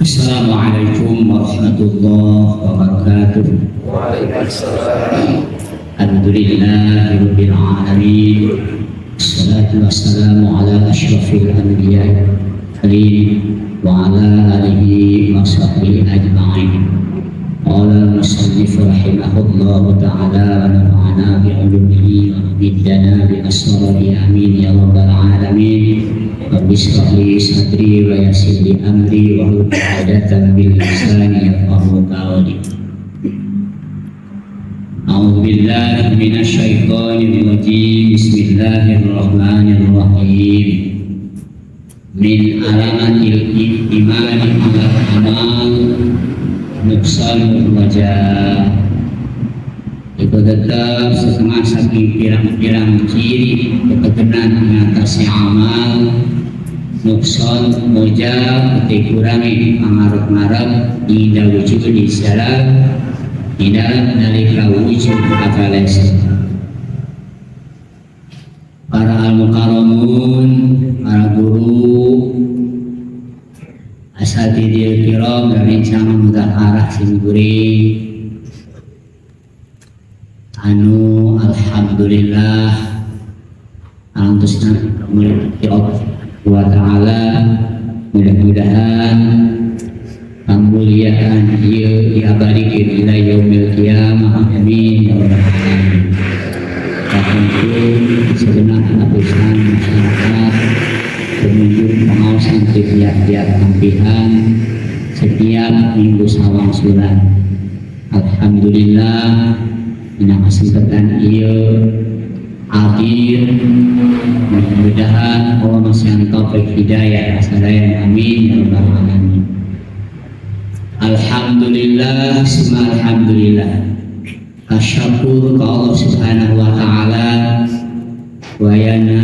Assalamualaikum warahmatullahi wabarakatuh. Waalaikumsalam. Alhamdulillahirabbil alamin. Wassalatu wassalamu ala asyrafil anbiya'i wa ala alihi wa sahbihi ajma'in. Qala al-musannif rahimahullahu ta'ala wa nafa'ana bi'ulumihi wa amiddana bi asrarihi, amin ya rabbal alamin. Rabbi ishrah li sadri wa yassir li amri wa hlul 'uqdatam min lisani yafqahu qawli. A'udzu billahi minasyaitonir rajim. Bismillahirrahmanirrahim. Min alamatil imani ala amal nuqsanur raja. Iku tetap setengah saking pirang-pirang ciri ketegenan mengatasi amal nukson moja uti kurangi pangarep-ngarep inda wujudi salam di dalam nalika wujud akales. Para al-mukarramun, para guru, asatidil kiram, dan rencana mudzakarah simkuring anu alhamdulillah alhamdulillah Allah wa ta'ala, mudah-mudahan kemuliaan ieu diabadikeun ila yaumil qiyamah, amin ya rabbal alamin. Tentu segenap lapisan masyarakat pengunjung pengawasan di tiap-tiap kampihan setiap minggu sawangsulan. Alhamdulillah, dina kesempatan ieu hadir, mudah-mudahan Allah masih taufik hidayah sadaya, amin ya rabbal alamin. Alhamdulillah summa alhamdulillah, kasyukur ke Allah Subhanahu wa Ta'ala, wayana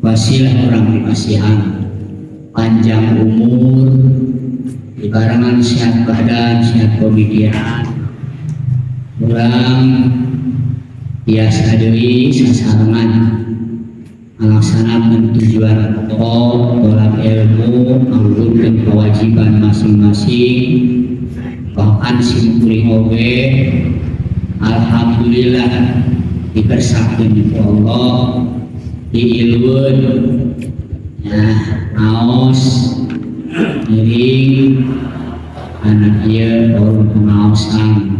wasilah urang dipasihan panjang umur, dibarengan sehat badan, sehat pemikiran, urang biasa deui sasarengan melaksanakan tujuan pokok tolab ilmu, ngawujudkeun kewajiban masing-masing. Bahkan simkuring oge alhamdulillah dikersakeun ku Allah diilueun ya ngaos ngiring anak ieu forum pengaosan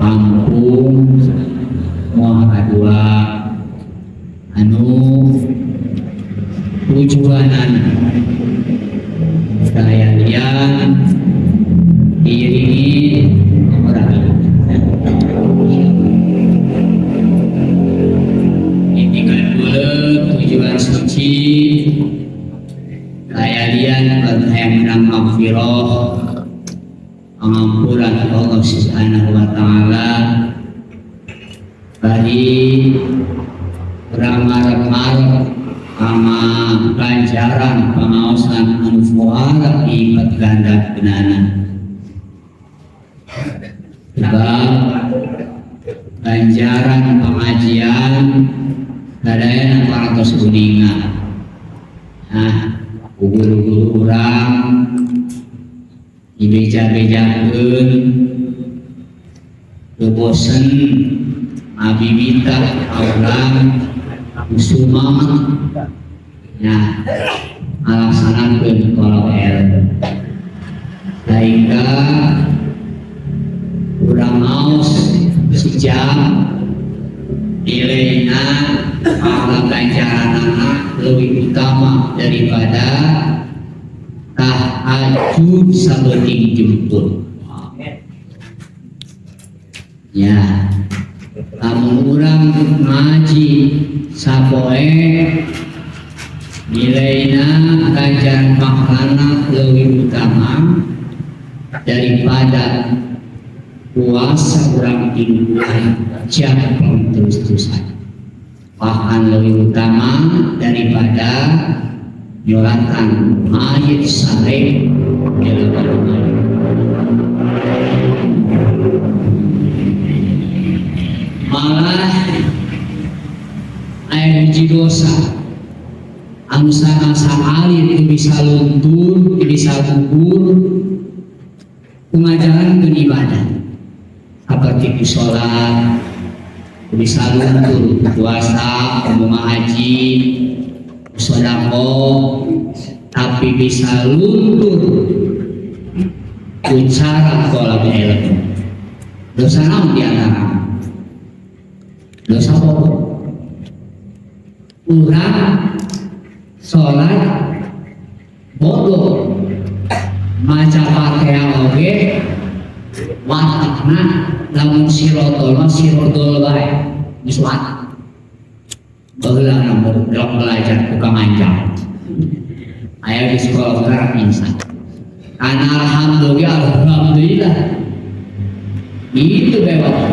kampung Muara Dua anu tujuanana daya lian diiringi orang Itikan buleud tujuan suci daya lian hayang menang maghfirah, pengampunan Allah Subhanahu wa Ta'ala, bari urang marep-marep sama ganjaran pengaosan anu fuara lipat ganda genana, sebab ganjaran pengajian sadayana parantos uninga. Nah, guru-guru urang dibeja-bejakeun teu bosen ngabibita urang sumanget nah ngalaksanakeun tolab ilmu, sehingga urang ngaos sejam nilainya pahala ganjaranana lebih utama daripada tahajud sabeuting jemput. Ya, lamun urang ngaji sapoe nilainya ganjaran pahalana lebih utama daripada puasa urang 3 bulan jam terus-terusan, bahkan lebih utama daripada nyolatan mayit sare mayit. Malah aya hiji dosa anu sangat sakali itu. bisa luntur, teu bisa gugur ku ngajalankeun ibadah seperti ku sholat, teu bisa luntur ku puasa, ku haji, ku sodakoh, tapi bisa luntur ku cara tolab ilmu. Dosa naon di antara dosa bodoh? Urang sholat bodoh, maca Fatihah oge watakna lamun sirotol mah sirotol bae, geus watak. Baheula lamun belajar tukang anjang aya di sekolah gerak insan karena alhamdulillah, alhamdulillah itu bewak.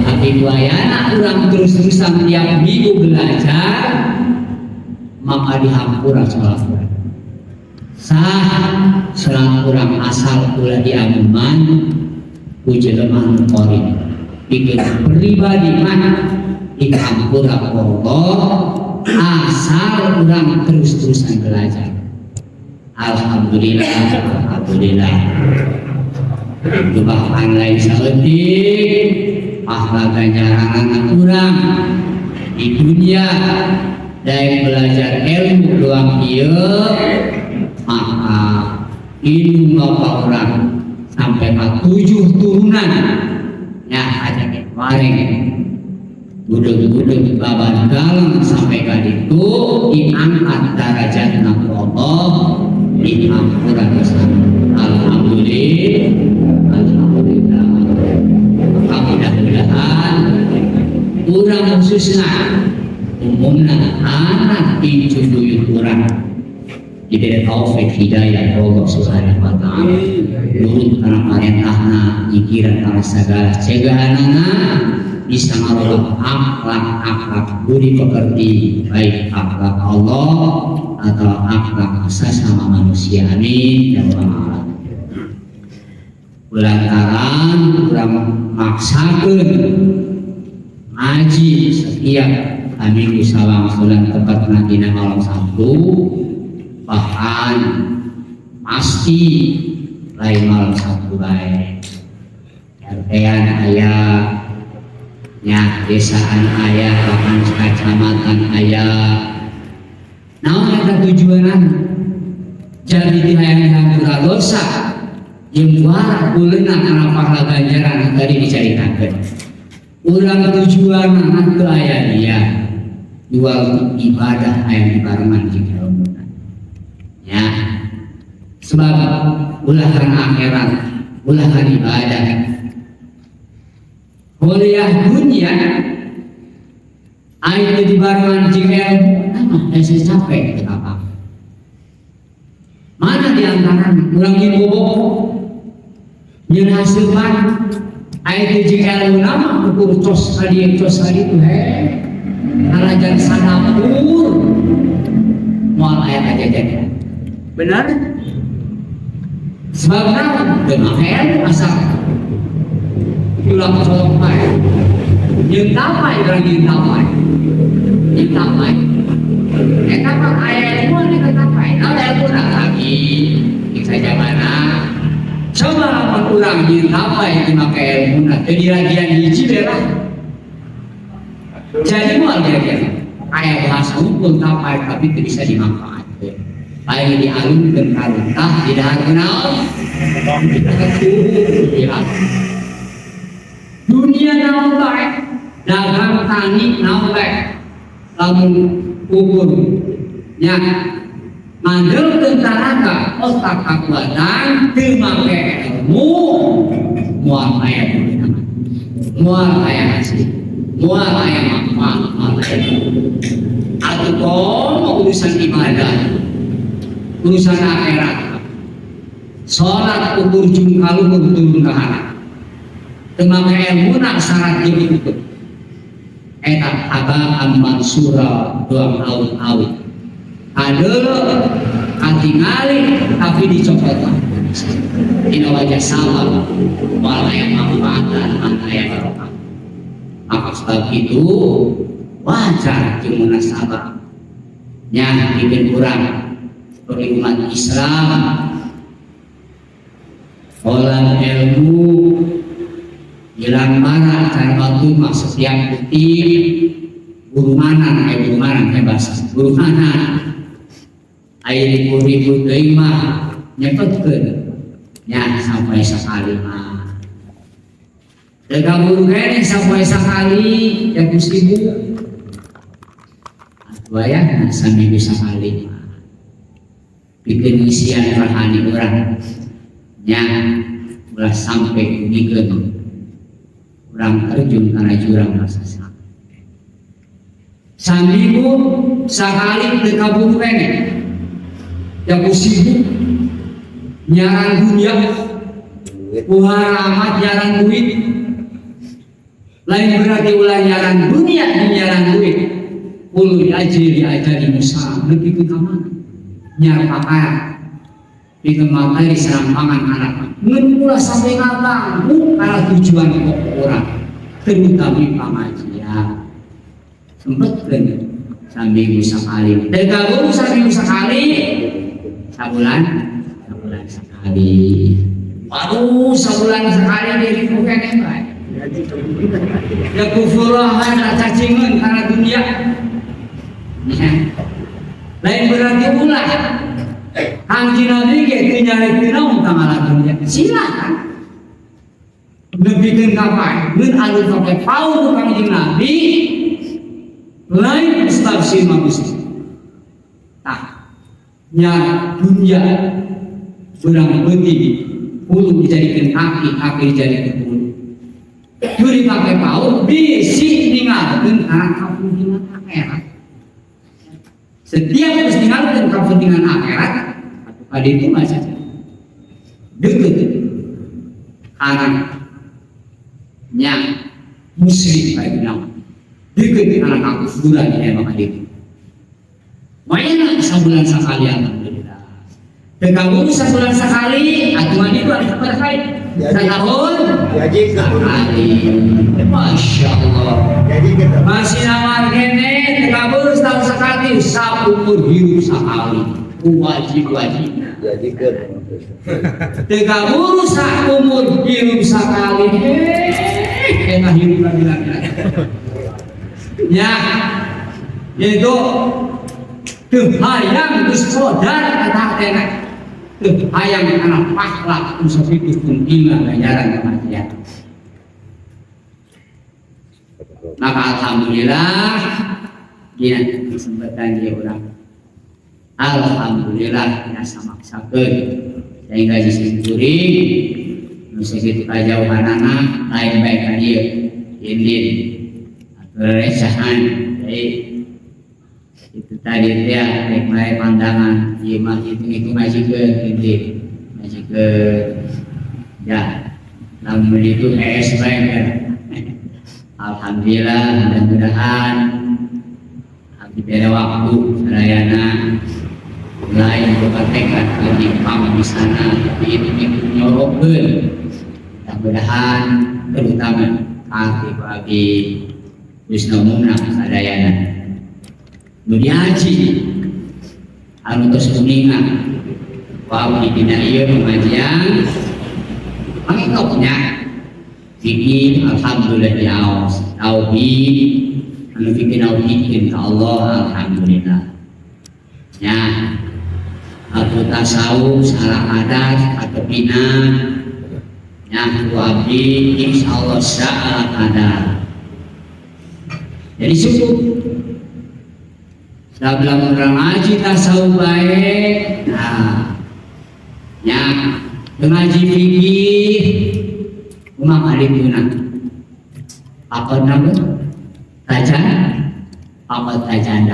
Tapi buayana urang terus-terusan tiap minggu belajar, maka dihampura sholat urang, sah sholat urang, asal ulah diamuman ku jelema nu qarib. Bikin pribadi mah dihampura Allah asal urang terus-terusan belajar. Alhamdulillah, alhamdulillah. Bahkan lain saeutik pahala ganjaran urang di dunia dari belajar ilmu doang ieu, maka indung bapak urang sampai ke tujuh turunan ya aja wareng budeg-budeg baban galang sampai ka ditu diangkat darajatna ku Allah, diampura dosa. Alhamdulillah, alhamdulillah. Maka mudah-mudahan urang, khususnya umumna anak incu buyut urang, diberi taufik hidayah Allah Subhanahu wa Ta'ala, nurut kana parentahna, nyingkiran kana segala cegahanana, bisa ngarobah akhlak-akhlak budi pekerti, baik akhlak Allah atau akhlak sesama manusia. Amin ya rabbal alamin. Lantaran urang maksakeun ngaji setiap minggu sawangsulan, tepatna dina malam Sabtu, bahkan pasti lain malam Sabtu bae, RT-an aya nya, desaan aya, bahkan kecamatan aya. Naon eta tujuanan? Jadi ti hayang dihampura dosa jeung juara uleuna kana pahala ganjaran tadi dicaritakeun. Urang tujuan teu aya dia jual ibadah hayang dibarengan jeung ilmu ya, sebab ulah kana akhirat, ulah kana ibadah, kuliah dunia ayo teu dibarengan jeung ilmu mah hese capek. Apa mana di antara urang nyeun bobok, nyeun hasilkan, ayo teu jeung ilmu nama ukur cos ka dieu, cos ka ditu, he nalajan sadapur moal aya kajajan. Benar? Sebab naon? Teu make ilmu, asal ulah colok bae. Nyeun tapai urang, nyeun tapai, nyeun tapai eta mah aya ilmu eta tapai. Naon ilmu lagi bisa zamana? Coba lamun urang nyeun tapai teu make ilmu, teu diragian hiji belah jadi moal kira-kira. Aya bahasa unggul tapai tapi teu bisa dimanfaatkeun, lain dialungkeun ka runtah, didahar naon. Ya. Dunia naon bae, dagang, tani naon bae, lamun ukur nya mandelkeun tanaga otak kakuatan teu make ilmu, moal aya dunia, moal aya hasil, moal aya manfaat, moal aya. Atuh komo urusan ibadah, urusan akhirat. Sholat ukur jung kaluhur turun ka handap teu make ilmu nak syarat jeung ditutup eta haba'an mansura, doang awit-awit adeuleu katingali tapi dicopot dina wajah sama, moal aya manfaat dan aya barokah. Maka sebab itu wajar jeung munasabah nya bikin kurang. Bagi umat Islam Olah ilmu hilang marah karena waktu mah setiap detik guru mana kayak guru mana kayak bahasa guru mana air ribu-ribu deui mah nyepetkeun nya sampai sekali mah. Teu kaburu keneh sampai sekali ya ku sibuk atuh aya saminggu sekali mah pikeun ngisian rohani urang nya, ulah sampai dugikeun urang terjun kana jurang rasa. Saminggu sekali teu kaburu keneh ya ku sibuk nyaran dunia, amat nyaran duit. Lain berarti ulah nyaran dunia di nyaran duit. Kullu yajri li ajalin musamma, nepi ka mana nyar pakaya pikeun materi serampangan anak ngan ulah sampai ngaganggu karena tujuan pokok orang, terutama pengajian. Sempetkeun saminggu sekali. Teu kaburu saminggu sekali, sabulan, sabulan sekali. Waduh, sabulan sekali diri keneh bae. Ya kufurahan cacingan karena dunia. Ya. Lain berarti ulah. Kanjeng Nabi ge teu nyarek naon tangala dunia. Silakan. Nepikeun ka paeh, ngeun anu sampai paur Kanjeng Nabi lain tafsir manusia. Tah, nya dunia beurang peuting, hulu dijadikan kaki, kaki dijadikan hulu. Juri pakai paur bisi ninggalkeun kana kapentingan akhirat. Setiap geus ninggalkeun kepentingan akhirat, atuh kadi itu mah saja. Deukeut kana nya musyrik bae bilang. Deukeut kana kakufuran nya mah kadi itu. Mayana sabulan sekali, alhamdulillah. Teu kaburu sabulan sekali, atuh mah itu ada sabaraha kali? Setahun sekali. Masya Allah. Masih nawar keneh, teu kaburu setahun sekali, saumur hirup sekali. Wajib wajib. Teu kaburu saumur hirup sekali. Enak hirup lagi lagi. Ya, yaitu teu hayang geus kodar eta hatena. Teu hayang kana pahlak nu sakitu pentingna ganjaran kematian. Maka alhamdulillah dina kesempatan dia urang. Alhamdulillah biasa maksakeun sehingga disimpuring nu sakitu kajauhanana lain bae ka dieu indin atau resahan. Jadi itu tadi ya rek bae pandangan ieu mah hitung-hitung ngajikeun indin ngajikeun ya, lamun itu es bae kan. Alhamdulillah, mudah-mudahan abdi bere waktu sadayana lain bukan tekad lebih pang di sana, tapi itu nyorokeun mudah-mudahan terutama kaki bagi Wisnu umumna sadayana nu diaji anu tos kuninga wa abdi dina ieu pengajian pangikoknya fikih, alhamdulillah diaos tauhid anu fikih nauhidkeun ka Allah, alhamdulillah ya, atau tasawuf salah adat atau bina ya ku abdi insyaallah salah kadar. Jadi cukup sebelum orang ngaji tasawuf baik, nah ya ngaji fikih kumaha kadituna apa nama tajan apa tajan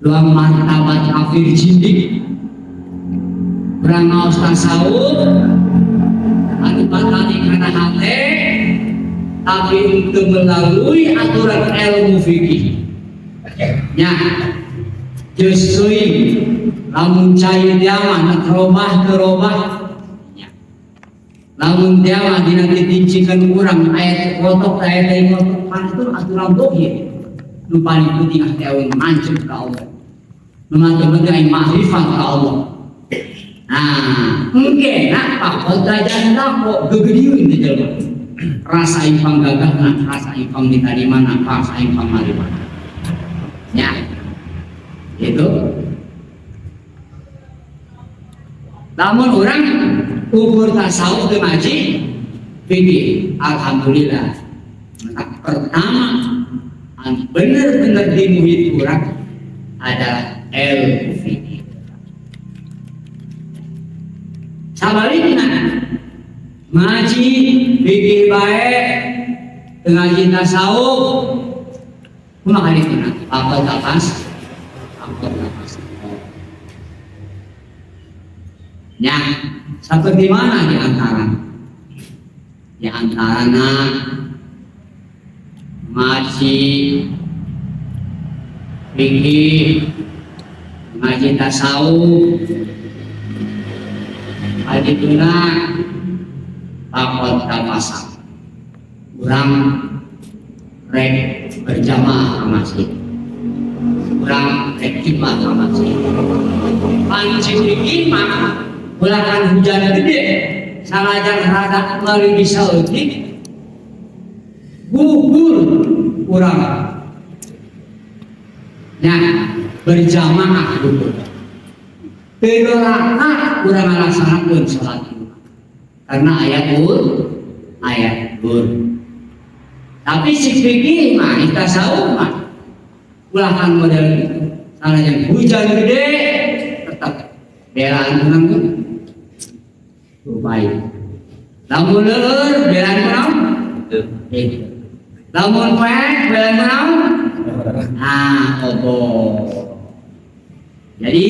luang martabat kafir zindik urang ngaos tasawuf anu patani kana hate, tapi untuk melalui aturan ilmu fikih nya geus teuing lamun cai dia mah na robah ke robah nya, lamun dia mah dina titincikan urang ayat kotok ayat teh kotok kan itu aturan dohir. Nu paling penting ah teh mancep ka Allah. Nu mah aing makrifat ka Allah. Nah, engke nak pakot derajat takwa gegedieun teh jelema. Rasa aing panggagahna, rasa aing pangditarimana, rasa aing pangarimana. Ya. Itu. Namun orang ukur tasawuf teu ngaji fikih, alhamdulillah. Maka pertama bener-bener di muhit urang adalah ilmu fikih. Sabalikna ngaji fikih bae ngaji tasawuf kumaha dituna pakot tapas pakot tapas. Ya, seperti mana di antara? Di antarana ngaji fikih, ngaji tasawuf, adituna takot tapasak. Urang rek berjamaah ke masjid, urang rek jumat ke masjid. Panci fikih mah ulakan hujan gede, sanajan rada meuli bisa leutik, gugur urang. Nah, berjamaah gugur. Tiga rakaat urang ngalaksanakeun salat Jumat. Karena ayat ur. Tapi si fikih mah tasawuf mah ulakan model itu. Sanajan hujan gede tetap belaan urang tuh baik. Lamun leur belaan urang itu. Lamun poek belaan urang ah obo. Jadi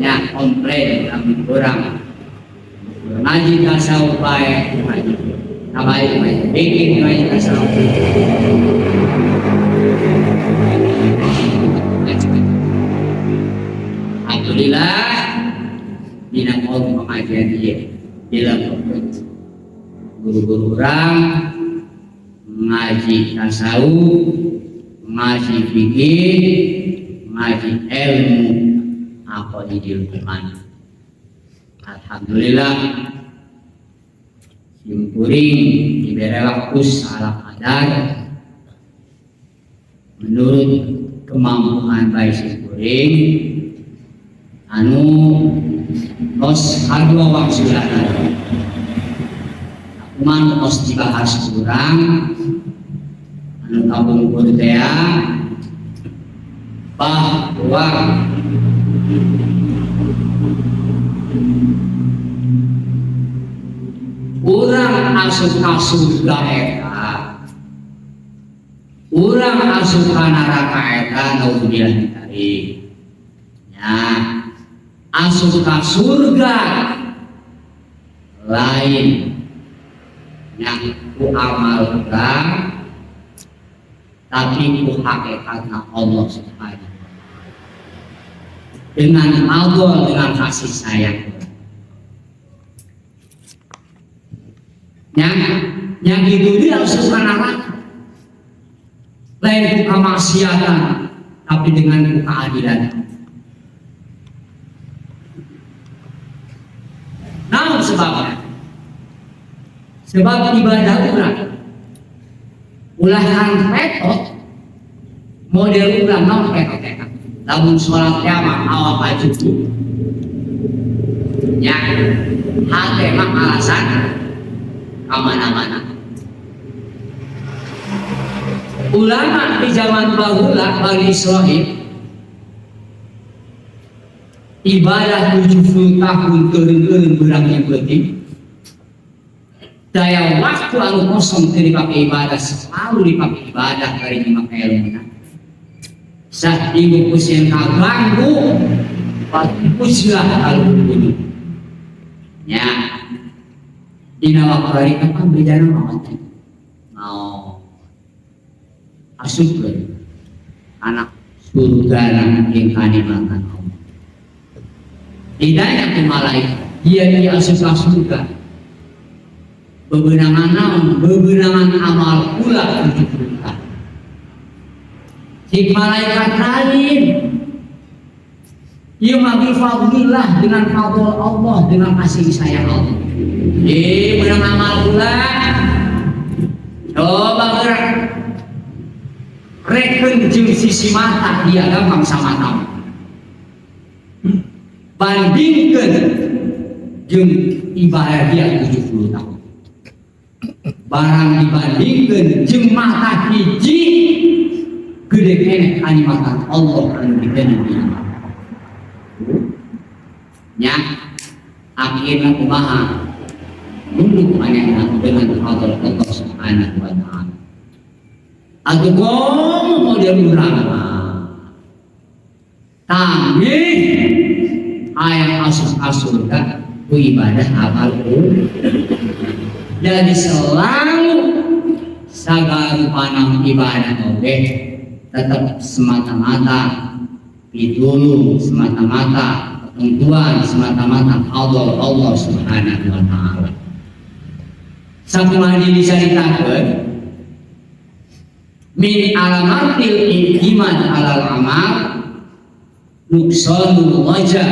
ya komplain lamun urang ngaji tasawuf bae ngaji. Ngaji ngaji fikih ngaji tasawuf. Alhamdulillah dina kaum pengajian ieu dilakukan guru-guru urang ngaji tasawuf, ngaji fikih, ngaji ilmu aqaidil iman. Alhamdulillah simkuring diberi waktu salah kadar menurut kemampuan baik simkuring anu tos kadua wangsulana kuman tos dibahas kurang anu kapungkur teh bahwa urang asup ka surga eta, urang asup ka neraka eta, naudzubillah min dzalik. Ya, asup ka surga lain yang ku amal urang, tapi ku hakikatna Allah Subhanahu wa taala. Dengan Allah, dengan kasih sayang. Yang itu dia harus neraka. Lain ku kemaksiatan, tapi dengan ku keadilan. Namun sebabnya, sebab ibadah urang ulahan petot model urang naon petot eta. Lamun salat mah awak cukup. Ya, hate mah alasan kamana-mana. Ulama di zaman baheula Bani Israil ibadah 70 tahun teureun-eureun beurang jeung peuting. Daya waktu anu kosong teu dipake ibadah, selalu dipake ibadah bari nyimak ilmuna. Saat ibu pusing kaganggu, puslah kalau kudu. Ya, dina waktu hari kapan bejana mau teh? Mau asupkeun anak surga yang kanikmatan Allah. Ditanya ke malaikat, dia dia asup ka surga. Bebenangan naon? Bebenangan amal pula 70 tahun. Si malaikat lain Ieu mah bi fadlillah, dengan fadl Allah, dengan kasih sayang Allah. Menang amal pula. Coba gerak. Reken jeung sisi mata dia gampang sama tahu. Bandingkan jeung ibadah dia 70 tahun. Barang dibandingkan jeung mata hiji gede keneh kanikmatan Allah anu diberi dina mata. Nya akhirnya kumaha nunduk manehna dengan fadl Allah Subhanahu wa taala. Atuh komo model urang mah tangih ayang asup ka surga ku ibadah amal. Jadi selalu sagala rupana ibadah oge tetap semata-mata pitulung, semata-mata ketentuan, semata-mata Allah Allah Subhanahu wa taala. Sakumaha dicaritakeun min alamatil iman alal amal nuqsanul wajah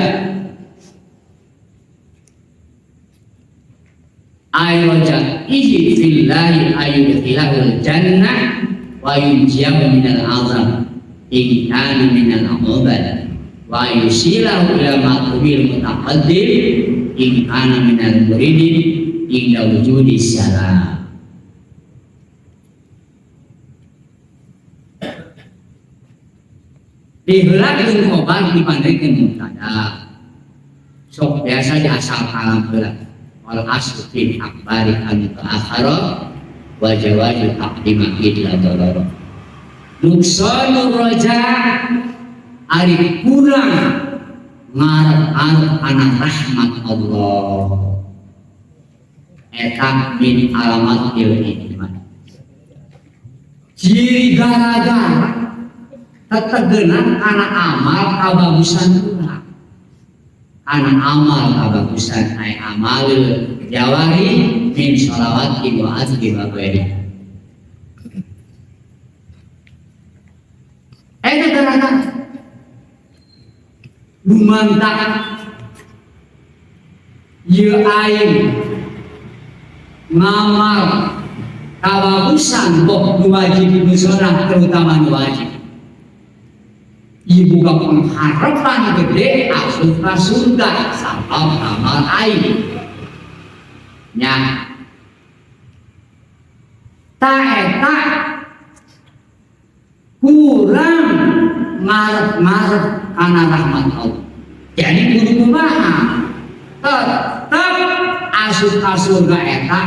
ay rajaihi fillahi ayudkhilahul jannah wa yunjiyahu minal azab in kana minal ubad wa yusilahu ila maqbil mutaqaddim in kana minal muridin inda wujudi salam. Diheulakeun khobar dipandengkeun mubtada. Sok biasa di asal kalam heula. Wal aslu fil akbari an ta'akhara wa jawazu taqdima illa darara. Nuksanur raja ari kurang ngarep-arep kana rahmat Allah. Eta min alamat iman. Ciri gara-gara tetegenan kana amal kabagusan urang. Kana amal kabagusan ay amal jawari min sholawati wa azki wa ghairi. Eta gara-gara lumantak ieu aing ngamal kabagusan boh nu wajib nu sunah terutama nu wajib. Ibu buka pengharapan gede asup ka surga sabab amal aing. Nya ta eta kurang ngarep-ngarep kana rahmat Allah. Jadi kudu kumaha? Tetep asup ka surga eta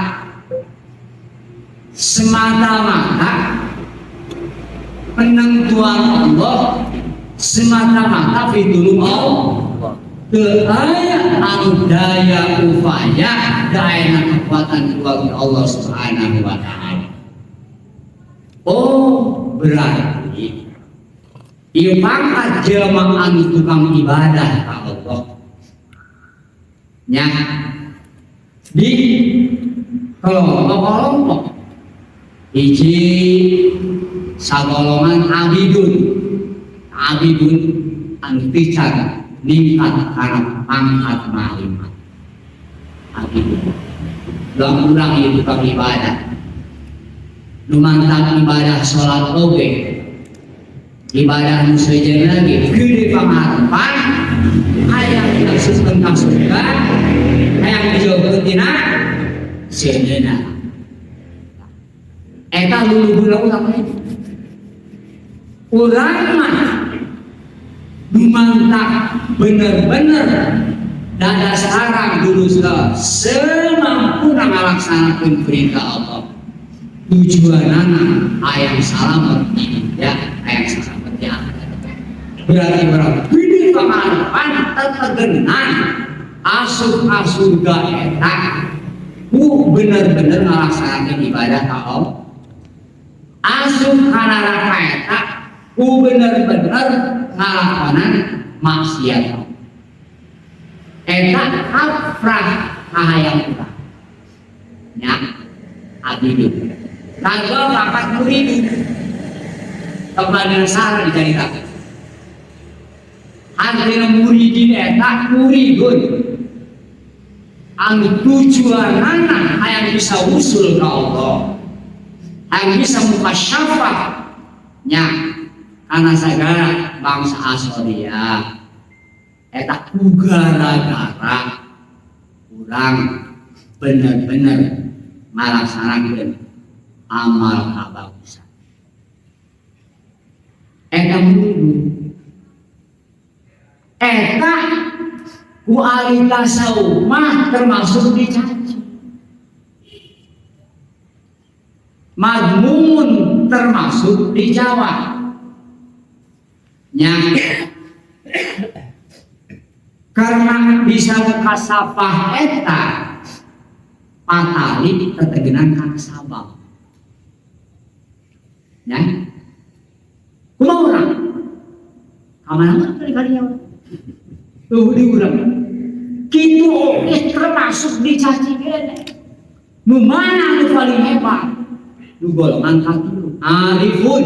semata-mata penentuan Allah, semata-mata pitulung Allah. Teu aya anu daya upaya daya kekuatan keluarga Allah Subhanahu wa taala. Oh, berarti ieu pangkat jelema anu tukang ibadah ka Allah. Nya di kelompok-kelompok hiji sagolongan abidun, abidun anu pican ningkat kana pangkat ma'rifat. Abidun urang-urang ieu tukang ibadah, lumantak ibadah salat oge, ibadah nu sejen lagi gede pangarepan hayang diasupkeun ka surga, hayang dijauhkeun tina seuneu. Eta luluhurna urang lain. Urang mah lumantak bener-bener dada sarang dulu semampu ngalaksanakeun perintah Allah. Tujuanana hayang salamet di dunia, hayang salamet di akhirat. Berarti berapa? Gede pangarepan tetegenan asup ka surga eta ku bener-bener ngalaksanakeun ibadah ka Allah. Asup ka neraka eta ku bener-bener ngalakonan maksiat. Eta kaprah kahayang urang. Nya abidun. Kagak papat murid. Kepada sarah diceritakan. Artinya muridin eta muridun anu tujuanana hayang bisa usul ka Allah, hayang bisa mukasyafah nya kana sagala bangsa Asoria eta ku gara-gara urang bener-bener ngalaksanakeun amal kabagusan eta muridun eta ku ahli tasawuf mah termasuk dicaci, madmun termasuk dijawab nya, karena bisa mukasafah eta patali tetegenan kana sabab nya. Kumaha urang ka mana kali-kalinya urang tuh di urang kitu oge termasuk dicaci kene. Nu mana nu paling hebat? Nu golongan katilu, arifun,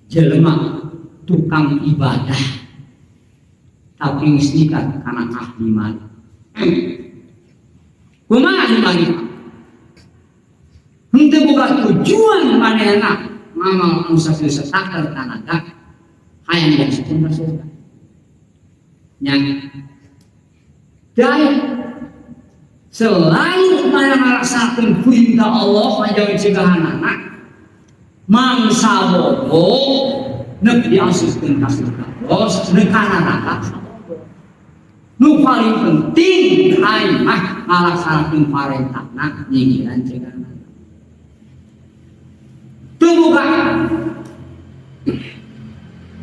jelema tukang ibadah tapi geus nikah kana ahli mali. Kumaha ahli mali? Henteu boga tujuan manehna ngamal anu sakieu saker tanaga hayang diasupkeun ka surga. Nya daya selalu mana ngalaksanakeun perintah Allah ngajauh cegahanana mangsa bodoh neuk diasupkeun ka surga bos neuk ka neraka sabodo. Nu paling penting aing mah ngalaksanakeun parentahna nyingkiran cegahanana. Teu boga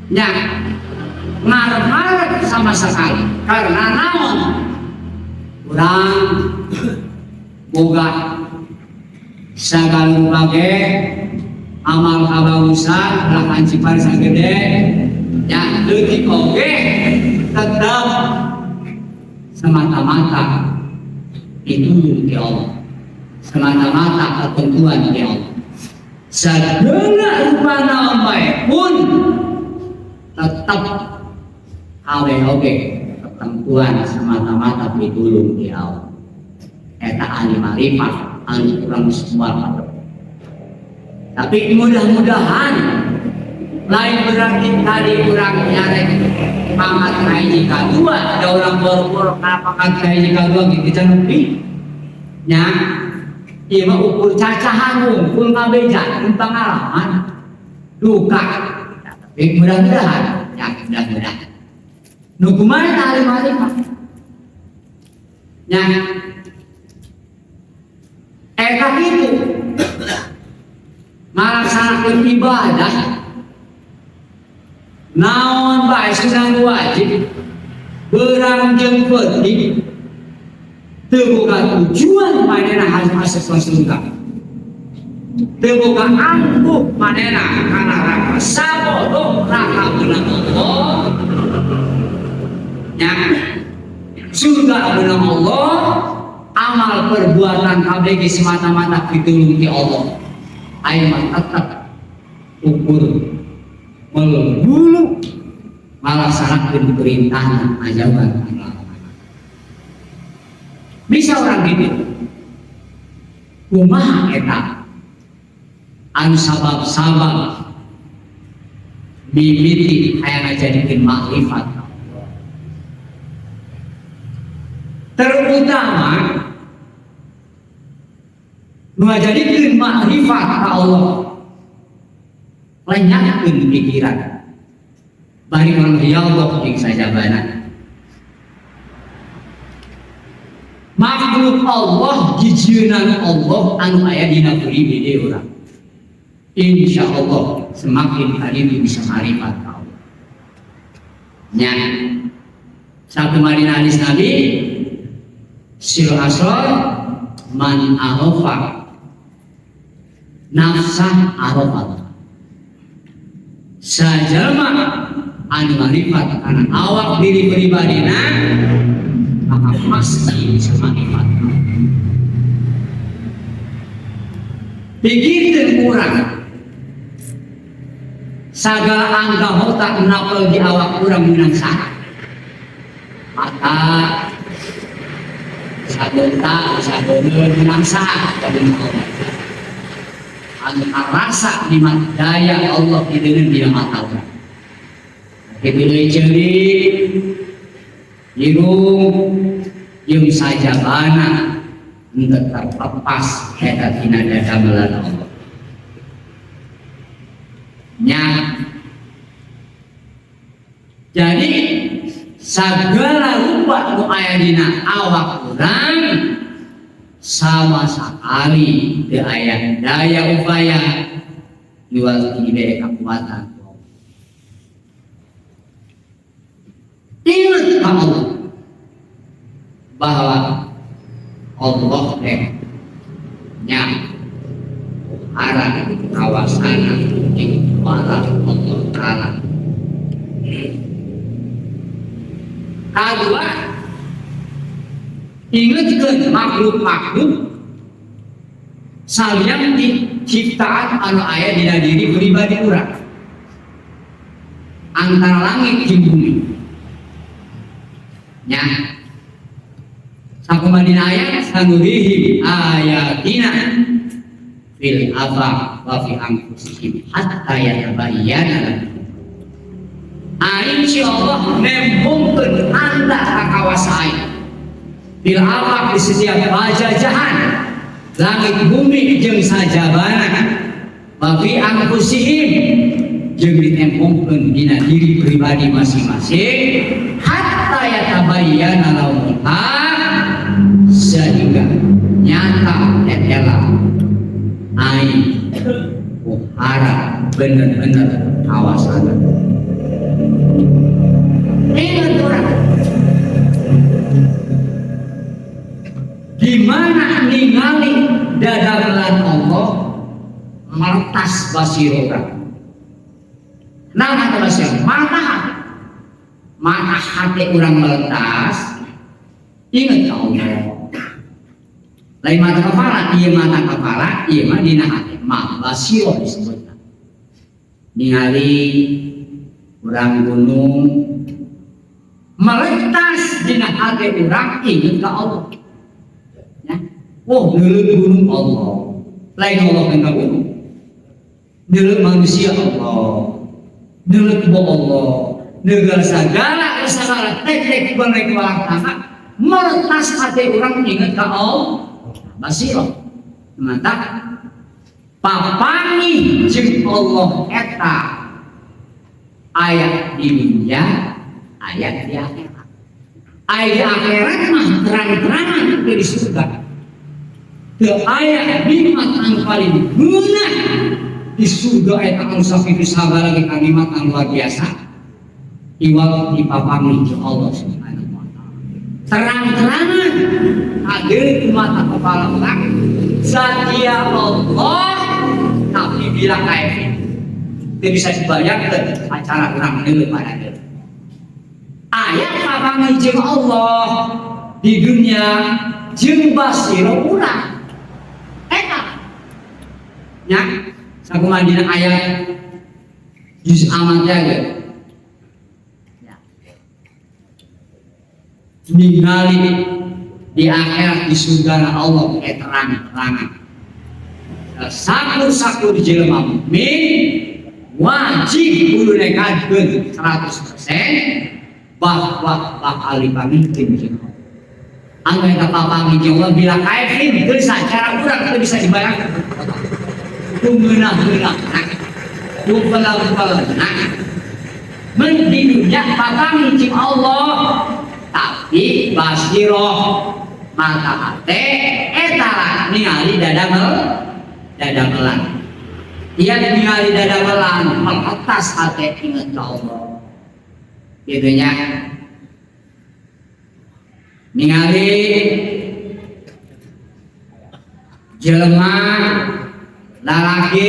nya ngarep-ngarep sama sekali karena naon urang boga sagala rupa ge amal kabagusan lah kancipan sagede nya leutik oge tetep semata-mata itu di Allah, semata-mata ketentuan di Allah. Segala rupa naon bae pun tetep awe oge ketentuan semata-mata pitulung di Allah. Eta ahli marifat anu kurang semua. Tapi mudah-mudahan lain berarti tadi kurang nyarek pangkat kahiji kadua, ada orang boro-boro kana pangkat kahiji kadua gitu can nepi nya. Ieu mah ukur cacahan wungkul ngabejakeun pangalaman duka. Tapi mudah-mudahan ya, mudah-mudahan nu kumaha ahli marifat nya eta kitu ngalaksanakeun ibadah naon bae sunah wajib berang jeung peuting teu boga tujuan manehna harus masuk ke surga, teu boga angkuh manehna kana neraka sabodo raka beunang Allah nya, surga beunang Allah, amal perbuatan kabeh ge semata-mata pitulung ti Allah. Aing mah tetep ukur melulu ngalaksanakeun perintahna ajaban Allah. Bisa orang gitu kumaha eta anu sabab-sabab mimiti hayang ngajadikeun makrifat Allah, terutama nu ngajadikeun makrifat ka Allah lenyapkeun pikiran bari urang riyadhah jeung sajabana. Makhluk Allah jijieunana Allah anu aya dina buri bede urang. Insya Allah semakin hari ini bisa marifat ka Allah. Nya sakumarina hadis Nabi sil asor man arafa nafsah arafa sajalma anu marifat kana awak diri pribadina maka pasti bisa marifat. Pikirkeun urang Sagala anggota napel di awak urang meunang saha? Mata, sabeunta, sabeungeut meunang saha? Meunang Allah. Anu karasa nikmat daya Allah hideungeun dina mata urang. Kitu deui ceuli, irung, jeung sajabana henteu terlepas eta tina dadamelan Allah. Nya. Jadi segala rupa nu aya dina awak urang sama sekali teu aya daya upaya jual dibere kekuatan. Ingat ka Allah bahwa Allah teh nya arah kawasana jeung wala Allah Ta'ala. Kedua, ingatkeun makhluk-makhluk salian di ciptaan anu aya dina diri pribadi urang antara langit jeung bumi. Nya sakumaha dina ayat sanurihim ayatina fil afaq wa fi anfusihim hatta yatabayyana lahum. Aing si Allah nembongkeun anda ka kawasa aing fil afaq di setiap pajajahan langit bumi jeung sajabana wa fi anfusihim jeung ditembongkeun dina diri pribadi masing-masing hatta yatabayyana lahum sehingga nyata etela aing uhara bener-bener kawasana. Ingat orang gimana ningali dadamelan Allah meretas basiro orang. Nah kata basiro mata hati orang meletas. Ingat ke Allah. Lain mata kepala, iya mata kepala, iya mah dina hati. Mah basiro disebutna. Ningali urang gunung meletas dina hati urang ingat ke Allah. Ya. Oh, neuleut gunung Allah. Lain Allah ka gunung. Neuleut manusia Allah. Neuleut bo Allah. Neuleut segala segala tek-tek balik tanah meretas hati orang ingat ke Allah. Basiro. Mantap. Papangi jeung Allah eta ayat di dunia, ayat di akhirat. Ayat di akhirat mah terang-terangan di surga. Teu aya nikmat anu paling meunah di surga eta anu sakitu sagala ge kanikmat anu luar biasa. Iwal dipapangi jeung Allah Subhanahu wa taala. Terang-terangan hadir di mata kepala orang setia Allah tapi bilang kayak tidak bisa dibayangkan acara orang menurut pada dia. Ayat papangi jeung Allah di dunia jeung basiro urang. Eta nya sakumaha dina ayat juz amat ya. Ningali di akhirat di surga Allah terang-terangan. Sakur-sakur jelema mukmin wajib kudu nekadkeun 100% bahwa bakal dipanggilkeun jeung Allah. Anu eta papanggih jeung Allah bila kaifin teu sacara urang teu bisa dibayangkan. Ku ngeunah-ngeunah, ku belah-belah. Men di dunia papanggih jeung Allah tapi basiroh mata hate eta ningali dadamelan. Ia ningali dadamelan meletas hate ingat ka Allah. Gitu nya. Ningali jelema lalaki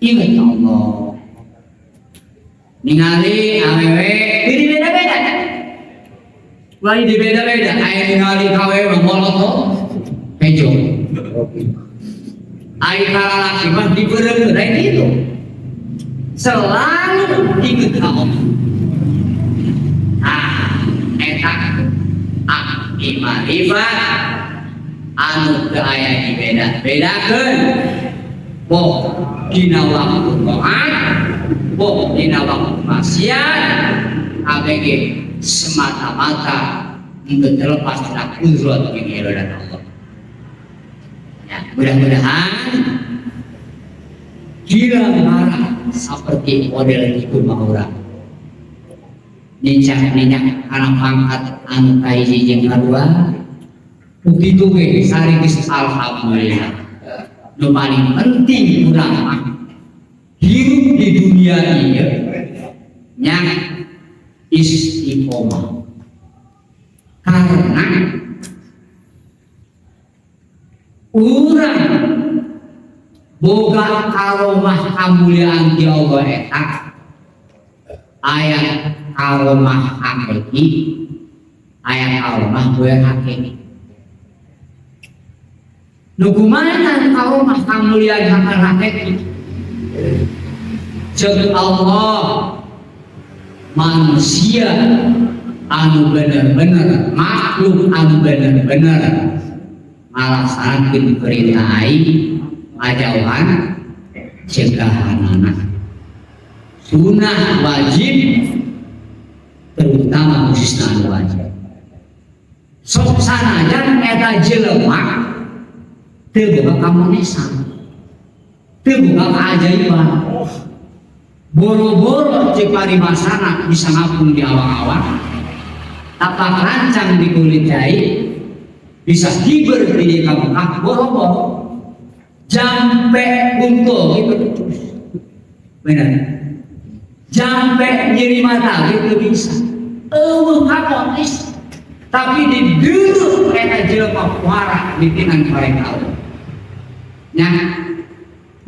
ingat ka Allah. Ningali awewe jadi beda-beda. Lain di beda-beda, aya ningali kawewe molotot hejo. Ai kalalaki mah dibeureum lain gitu. Selalu inget ka Allah. Ah, eta abdi marifat anu teu aya dibeda-bedakeun. Boh dina waktu taat, boh dina waktu maksiat, ABG semata-mata untuk terlepas dari kudrat jeung iradat Allah. Ya, mudah-mudahan gila marah seperti model itu mah urang. Nincak-nincak kana pangkat anu kahiji jeung kadua, begitu we sari geus alhamdulillah. Nu paling penting urang mah hidup di dunia ieu nya istiqomah. Karena urang boga karomah kamuliaan ti Allah eta aya karomah hakiki, aya karomah goer hakiki. Nu kumaha karomah kamuliaan hakiki? Ceuk Allah, manusia anu bener-bener makhluk anu bener-bener ngalaksanakeun perintah aing ngajauhan cegahanana sunah wajib, terutama khususna anu wajib, sok sanajan eta jelema teu boga kamonesan, teu boga keajaiban, boro-boro ceuk paribasana bisa ngapung di awang-awang, tapak lancang di kulit cai, bisa hiber di Mekah, boro-boro jampe untul gitu bener, jampe nyeri mata gitu bisa, eueuh kamonis, tapi di dulu eta jelema puara ditinan mereka Allah nya.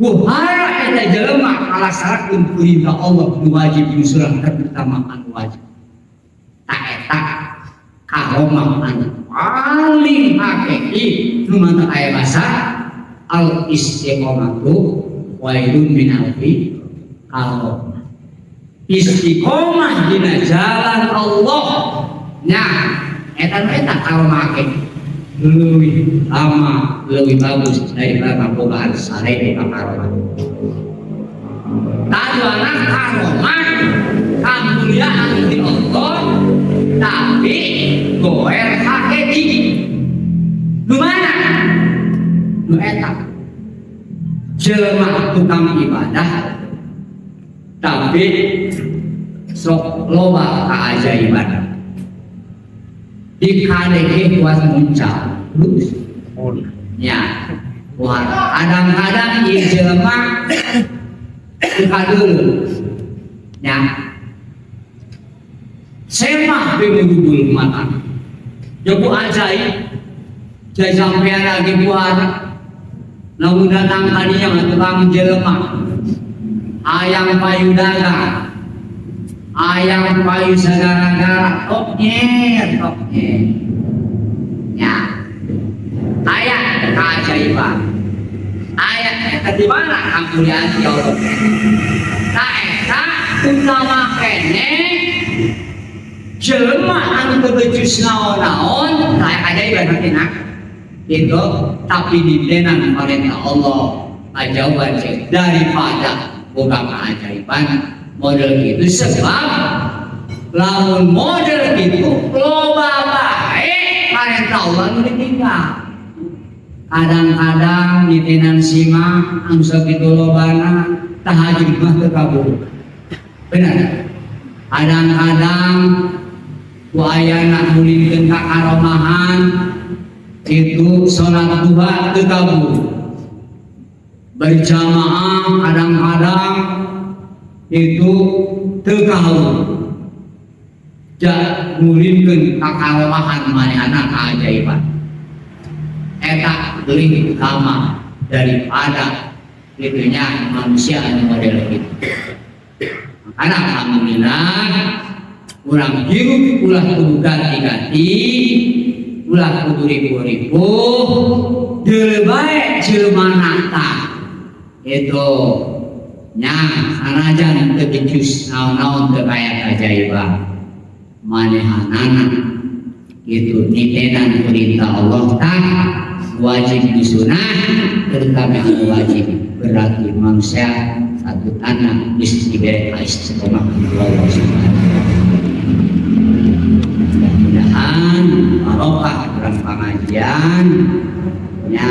Wuhara eta jelema ngalaksanakeun perintah Allah nu wajib, nu surah terutama anu wajib. Tak eta karomah anu paling hakiki nu mantap aya bahasa al istiqomatu khairun min alfi karomah. Istiqomah dina jalan Allah nya eta nu eta karomah hakiki lebih lama, lebih bagus daripada bogaan sarebu karomah. Kaduana karomah kemuliaan di Allah tapi goer hakiki. Nu mana? Nu eta jelema tukang ibadah tapi sok loba keajaiban. Di KDG kuat muncul terus ya. Wah, kadang-kadang ieu jelema teu dulu ya, semah bebul mata ya ku ajaib. Jadi sampean lagi buat lamun datang kadinya mah tukang jelema ayam payu dagang, ayam payu sagara-gara, toknyer toknyer ya, aya keajaiban, aya eta di mana kemuliaan ya Allah. Ta eta utama kene jelema anu teu becus naon-naon aya keajaiban hartina itu, tapi ditenan perintah Allah ngajauhan daripada boga keajaiban model gitu. Sebab lamun model gitu loba bae perintah Allah nu ditinggal. Kadang-kadang ditenan sima anu sakitu lobana tahajud mah teu kabur bener. Kadang-kadang ku ayana mulinkeun ka karomahan itu sholat duha teu kabur berjamaah, kadang-kadang itu teu kabur ja mulinkeun ka karomahan manehna keajaiban. Eta leuwih utama daripada itunya manusia anu model gitu. Makana alhamdulillah urang hirup ulah kudu ganti-ganti, ulah kudu ripuh-ripuh, deuleu bae jelema tah itu. Nya sanajan teu becus naon-naon teu aya keajaiban. Manehanana itu nitenan perintah Allah tah wajib disunah terutama yang wajib berarti manusia satu tanah geus dibere istiqomah Allah Subhanahu. Mudah-mudahan barokah dalam pengajian nya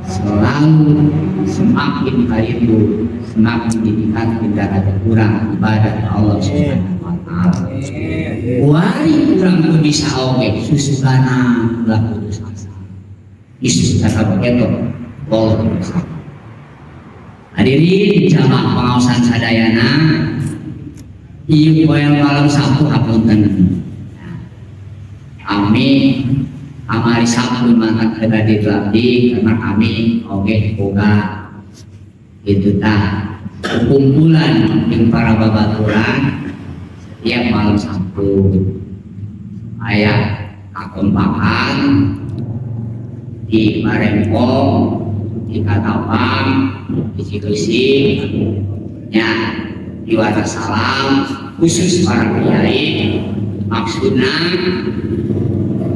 selalu semakin kali itu semakin ditingkatkan derajat kurang ibadah Allah Subhanahu wa taala. Wari urang teu bisa oge susugana ulah putus asa. Isus kata begitu, Allah bisa. Hadirin jamaah pengaosan sadayana, ieu poe malam Sabtu hapunten. Kami kamari Sabtu mantan kedah di abdi karena kami oge boga itu tah kumpulan jeung para babaturan setiap malam Sabtu aya kakompakan di Parengkong, di Katapang, di Cikeusik, nya di Salam khusus para kiai maksudna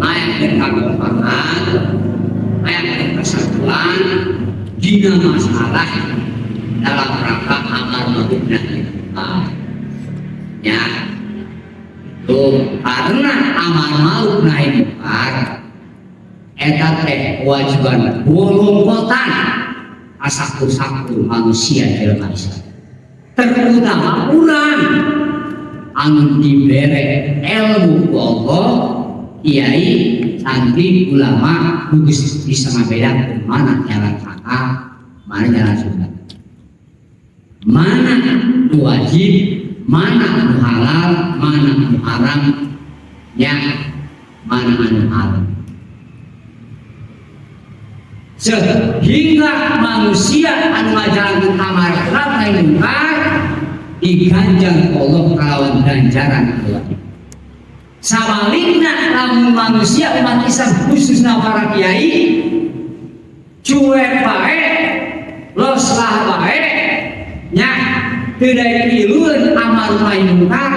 aya kakompakan, aya persatuan dina masalah dalam rangka amar ma'ruf nahi munkar. Ya, itu karena amar ma'ruf nahi munkar eta teh kewajiban bolongkotan asakur-sakur manusia jelema Islam. Terutama urang anu dibere ilmu ku Allah, kiai, santri, ulama geus bisa ngabedakeun mana jalan akal, mana jalan surga. Mana nu wajib, mana nu halal, mana nu haram, ya mana anu haram. Sehingga manusia anu ngajalankeun amar ma'ruf nahi munkar diganjar Allah kalawan ganjaran Allah. Sabalikna lamun manusia umat Islam khususnya para kiai cuek bae, loslah bae, nya teu daek amar nahi munkar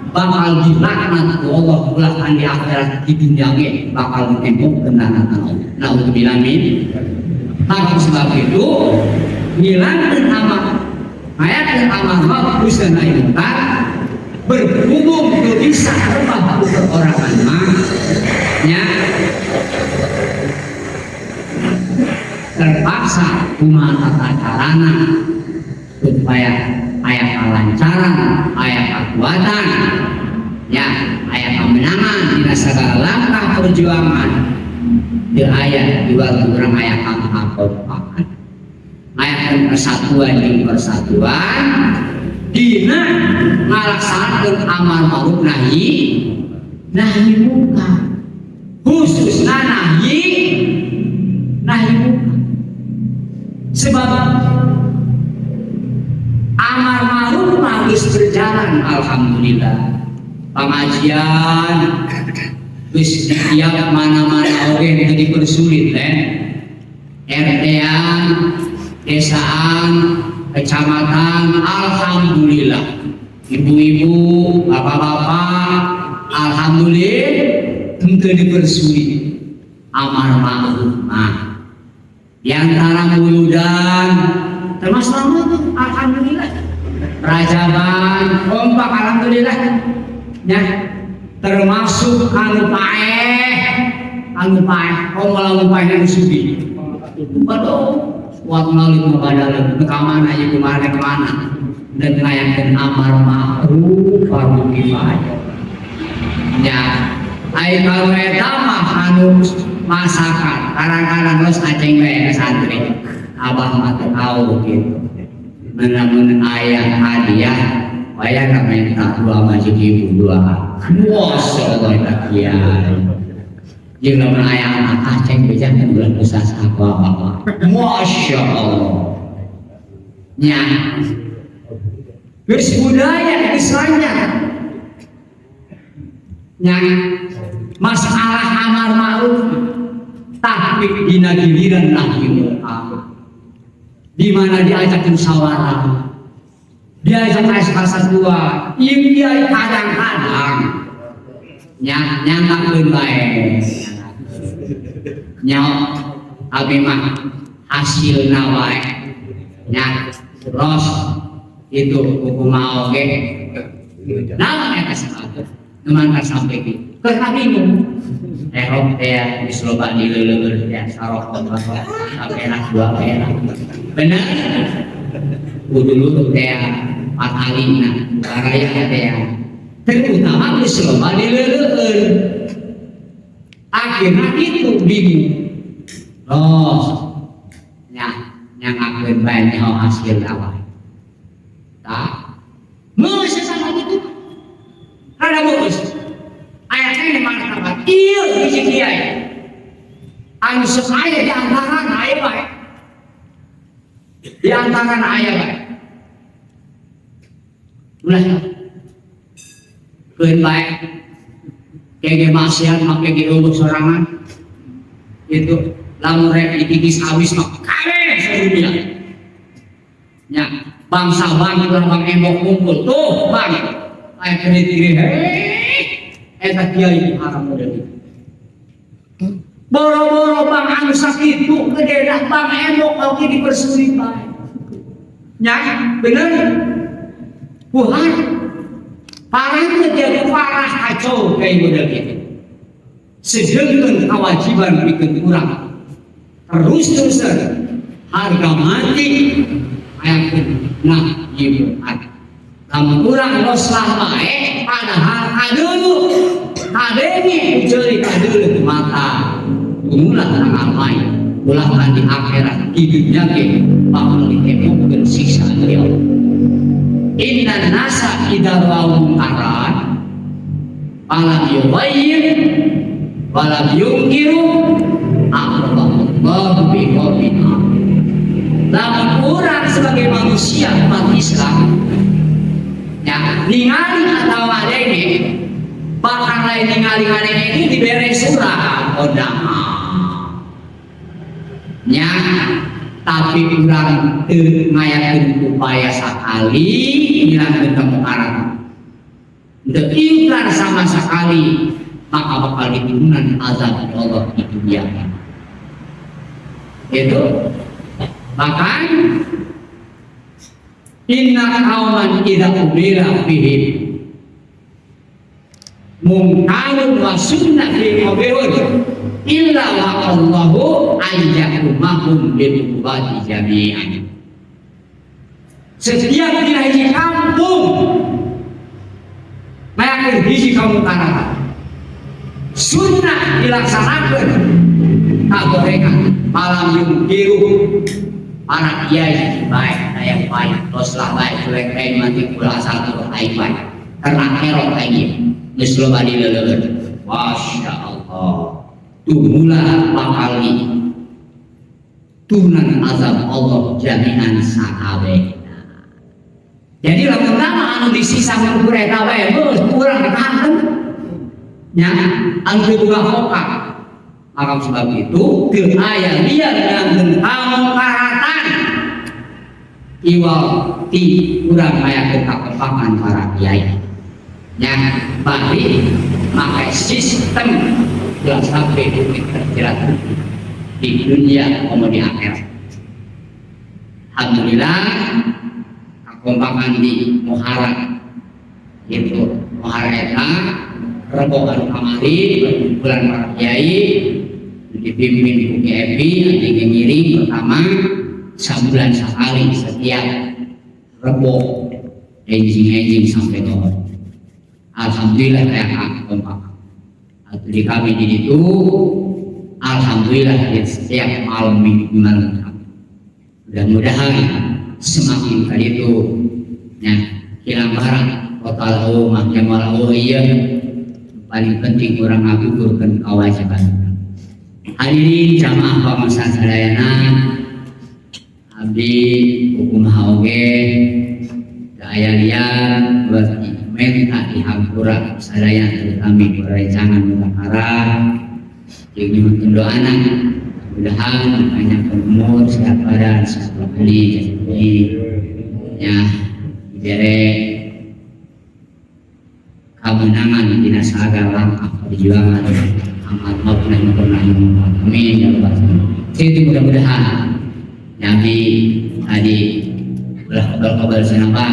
bakal dilaknat ku Allah ulah di akhirat di dunia ge bakal ditembok laknat Allah. Naudzubillah min. Maka sebab itu ngilangkeun amar ngayakeun amar ma'ruf nahi munkar berhubung teu bisa rebah ku perorangan mah nya terpaksa kumaha tata carana supaya aya kalancaran, aya kekuatan, ya aya kemenangan dina segala langkah perjuangan di aya di waktu urang aya kakompakan, aya persatuan jeung persatuan dina ngalaksanakeun amar ma'ruf nahi munkar, khususna nahi munkar. Sebab amar ma'ruf mah geus berjalan alhamdulillah, pengajian geus di tiap mana-mana oge teu dipersulit teh RT-an, desaan, kecamatan, alhamdulillah ibu-ibu, bapak-bapak, alhamdulillah henteu dipersulit amar ma'ruf mah. Di antara muludan termasuk Ramadan, alhamdulillah rajaban kompak alhamdulillah ya, termasuk anu paeh komo lamun paeh anu sugih. Waduh, kuat maulid mah badal ka mana ieu, kumaha ka mana dan ngayakeun amar ma'ruf fardu kifayah. Ya ai kalau eta mah anu masakan kadang-kadang geus aceng we santri abah mah teu tahu gitu. Lamun aya hadiah wayah minta dua masjid ibu dua. Masya Allah eta kiai. Jeung lamun aya anak aceng bejakeun ulah usah aku apa. Masya Allah. Nya geus budaya geus lanjut. Nya masalah amar ma'ruf tapi dina giliran nahi munkar di mana diajakin sawara. Diajak SK dua, ieu kiai kadang-kadang nya nyanggakeun bae. Nya abi mah hasilna wae. Nya terus itu kumaha oge. Naon eta sabab? Nu mangka sampai kitu. Keur bingung. Erok teh geus loba dileuleueur teh sarokok saperak dua perak. Bener? Kudu teh patalina baraya teh. Terutama geus loba dileuleueur. Akhirnya itu bingung. Los nya nyangakeun bae nyaho hasil wae. Tah. Geus sama gitu. Rada geus. Aya keneh martabat ieu hiji kiai. Anu sok aya di antara aya bae. Di antara aya bae. Ulah keun bae. Kege maksiat mah kege eueuh sorangan. Itu lamun rek dikikis awis mah kabeh sedunia. Nya bangsa bang ulah bang embok kumpul tuh bang. Aya kene diri hei eta kiai haram model itu. Boro-boro bang anu sakitu gedena bang embok oge dipersulit bae. Nya bener. Buhan parah jadi parah kacau kayak model gitu. Sedangkan kewajiban bikin kurang terus-terusan harga mati ayakeun nah ieu ada. Lamun urang loslah bae padahal kadeulu kadenge ceuli kadeulu mata tumulah tanggal main ulah di akhirat di dunia ge bakal ditemukeun siksa dari Allah. Inna nasa idza ra'au munkaran falam yughayyir walam yungkiru aqrabahullahu biqawmin. Lamun urang sebagai manusia umat Islam ya ningali atau ngadenge bahkan lain ningali ngadenge ini dibere surat kondangan nya tapi urang teu ngayakeun upaya sakali ngilangkeun kemungkaran teu ingkar sama sekali maka bakal diturunan azab Allah di dunia itu. Bahkan inna qauman idza umira fihim mungkarun wa sunnah fi qabihun illa wa Allahu ayyakumahum bil ubadi jami'an. Setiap dina hiji kampung mayakeun hiji kamungkaran sunnah dilaksanakeun kagorengan malam yungkiru para kiai baik daya upaya loslah baik cuek baik nanti kula asal turun aing baik karena kerok aing geus loba dileuleun. Masya Allah tumula bakal turunan azab Allah jaminan sakabehna. Jadi lamun tama anu disisa ngukur eta wae geus kurang ditahankeun nya anu teu boga hokak. Maka sebab itu teu aya liar ngangkeun kamungkaratan iwal ti urang ngayakeun kakompakan para kiai nya bari make sistem ulah sampai duit terjerat di dunia maupun di akhirat. Alhamdulillah kakompakan di Muhara itu Muhara eta rebo anu kamari perkumpulan para kiai dipimpin ku Ki Epi adi ngiring pertama sabulan sekali setiap rebo enjing-enjing sampai lohor. Alhamdulillah kayak kompak. Atau di kami di situ, alhamdulillah di setiap malam minggu malam. Mudah-mudahan semakin kali itu ya hilang barang total oh makin malah oh iya paling penting orang ngagugurkeun kewajiban. Hadirin jamaah pamasan sadayana abdi hukum oge daya liar buat minta dihampura sadaya terutama perencanaan mutakara jeung nyuhunkeun doana mudah-mudahan banyak umur sehat badan sehat rohani jasmani ya. Dibere kemenangan dina sagala langkah perjuangan, amal maupun pernah. Amin ya rabbal alamin. Itu mudah-mudahan Nabi tadi ulah kebal-kebal senapa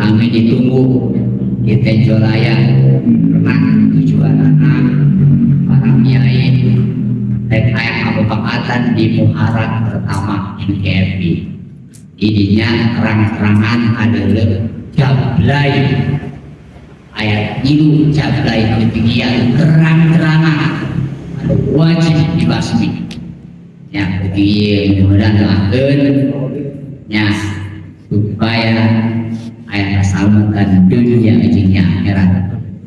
kami ditunggu di Tenjolaya pernah tujuan anak para kiai rek aya kabapakatan di Muharram pertama MKFI. Ininya terang-terangan adalah jablay ayat itu, jablay ketinggian terang-terangan ada wajib dibasmi ya. Begitu, mudah-mudahan doakan ya supaya aya keselamatan dunia jeung akhirat.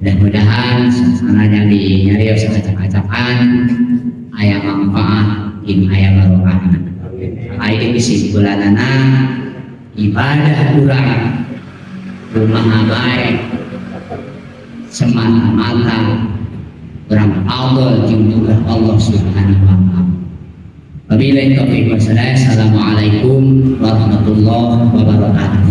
Mudah-mudahan suasananya di nyarios acak-acakan aya manfaat jeung aya barokahna. Aya kesimpulanana, ibadah urang kumaha bae semata-mata urang Allah jeung juga Allah Subhanahu wa taala. Wabillahi taufiq wassalam. Assalamualaikum warahmatullahi wabarakatuh.